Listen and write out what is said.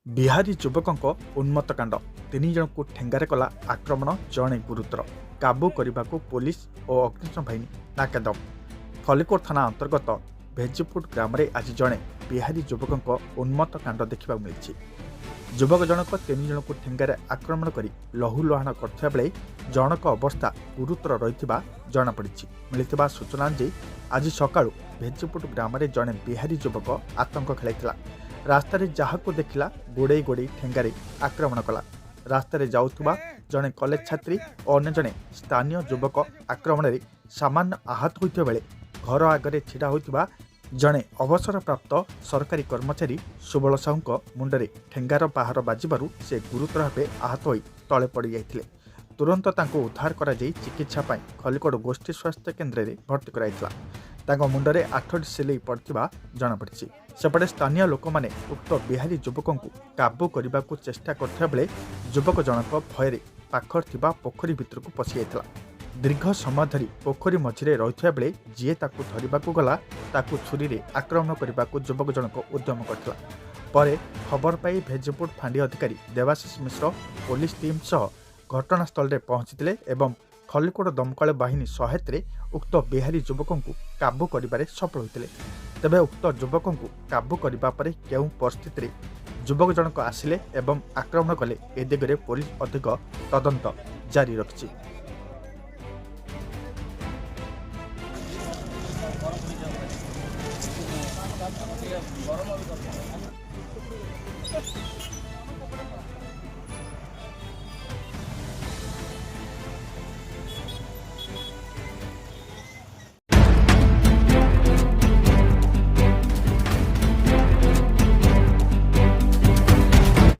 ବିହାରୀ ଯୁବକଙ୍କ ଉନ୍ମତ୍ତକାଣ୍ଡ, ତିନି ଜଣଙ୍କୁ ଠେଙ୍ଗାରେ କଲା ଆକ୍ରମଣ, ଜଣେ ଗୁରୁତର, କାବୁ କରିବାକୁ ପୋଲିସ ଓ ଅଗ୍ନିଶମ ବାହିନୀ ନାକେଦମ। ଖଲିକୋଟ ଥାନା ଅନ୍ତର୍ଗତ ଭେଜିପୁଟ ଗ୍ରାମରେ ଆଜି ଜଣେ ବିହାରୀ ଯୁବକଙ୍କ ଉନ୍ମତ୍ତ କାଣ୍ଡ ଦେଖିବାକୁ ମିଳିଛି। ଯୁବକ ଜଣକ ତିନି ଜଣଙ୍କୁ ଠେଙ୍ଗାରେ ଆକ୍ରମଣ କରି ଲହୁଲୁହାଣ କରିଥିବା ବେଳେ ଜଣକ ଅବସ୍ଥା ଗୁରୁତର ରହିଥିବା ଜଣାପଡ଼ିଛି। ମିଳିଥିବା ସୂଚନା ଅନୁଯାୟୀ ଆଜି ସକାଳୁ ଭେଜିପୁଟ ଗ୍ରାମରେ ଜଣେ ବିହାରୀ ଯୁବକ ଆତଙ୍କ ଖେଳାଇଥିଲା। ରାସ୍ତାରେ ଯାହାକୁ ଦେଖିଲା ଗୋଡ଼େଇ ଗୋଡ଼େଇ ଠେଙ୍ଗାରେ ଆକ୍ରମଣ କଲା। ରାସ୍ତାରେ ଯାଉଥିବା ଜଣେ କଲେଜ ଛାତ୍ରୀ ଓ ଅନ୍ୟ ଜଣେ ସ୍ଥାନୀୟ ଯୁବକ ଆକ୍ରମଣରେ ସାମାନ୍ୟ ଆହତ ହୋଇଥିବା ବେଳେ ଘର ଆଗରେ ଛିଡ଼ା ହୋଇଥିବା ଜଣେ ଅବସରପ୍ରାପ୍ତ ସରକାରୀ କର୍ମଚାରୀ ସୁବଳ ସାହୁଙ୍କ ମୁଣ୍ଡରେ ଠେଙ୍ଗାର ପାହାର ବାଜିବାରୁ ସେ ଗୁରୁତର ଭାବେ ଆହତ ହୋଇ ତଳେ ପଡ଼ିଯାଇଥିଲେ। ତୁରନ୍ତ ତାଙ୍କୁ ଉଦ୍ଧାର କରାଯାଇ ଚିକିତ୍ସା ପାଇଁ ଖଲିକୋଟ ଗୋଷ୍ଠୀ ସ୍ୱାସ୍ଥ୍ୟ କେନ୍ଦ୍ରରେ ଭର୍ତ୍ତି କରାଯାଇଥିଲା। ତାଙ୍କ ମୁଣ୍ଡରେ 8ଟି ସିଲେଇ ପଡ଼ିଥିବା ଜଣାପଡ଼ିଛି। ସେପଟେ ସ୍ଥାନୀୟ ଲୋକମାନେ ଉକ୍ତ ବିହାରୀ ଯୁବକଙ୍କୁ କାବୁ କରିବାକୁ ଚେଷ୍ଟା କରୁଥିବା ବେଳେ ଯୁବକ ଜଣକ ଭୟରେ ପାଖରେ ଥିବା ପୋଖରୀ ଭିତରକୁ ପଶିଯାଇଥିଲା। ଦୀର୍ଘ ସମୟ ଧରି ପୋଖରୀ ମଝିରେ ରହିଥିବା ବେଳେ ଯିଏ ତାକୁ ଧରିବାକୁ ଗଲା ତାକୁ ଛୁରୀରେ ଆକ୍ରମଣ କରିବାକୁ ଯୁବକ ଜଣକ ଉଦ୍ୟମ କରିଥିଲା। ପରେ ଖବର ପାଇ ଭେଜିପୁଟ ଫାଣ୍ଡି ଅଧିକାରୀ ଦେବାଶିଷ ମିଶ୍ର ପୋଲିସ ଟିମ୍ ସହ ଘଟଣାସ୍ଥଳରେ ପହଞ୍ଚିଥିଲେ ଏବଂ ଖଲିକୋଟ ଦମକଳ ବାହିନୀ ସହାୟତାରେ ଉକ୍ତ ବିହାରୀ ଯୁବକଙ୍କୁ କାବୁ କରିବାରେ ସଫଳ ହୋଇଥିଲେ। ତେବେ ଉକ୍ତ ଯୁବକଙ୍କୁ କାବୁ କରିବା ପରେ କେଉଁ ପରିସ୍ଥିତିରେ ଯୁବକ ଜଣକ ଆସିଲେ ଏବଂ ଆକ୍ରମଣ କଲେ ଏ ଦିଗରେ ପୋଲିସ ଅଧିକ ତଦନ୍ତ ଜାରି ରଖିଛି। ଗରମ।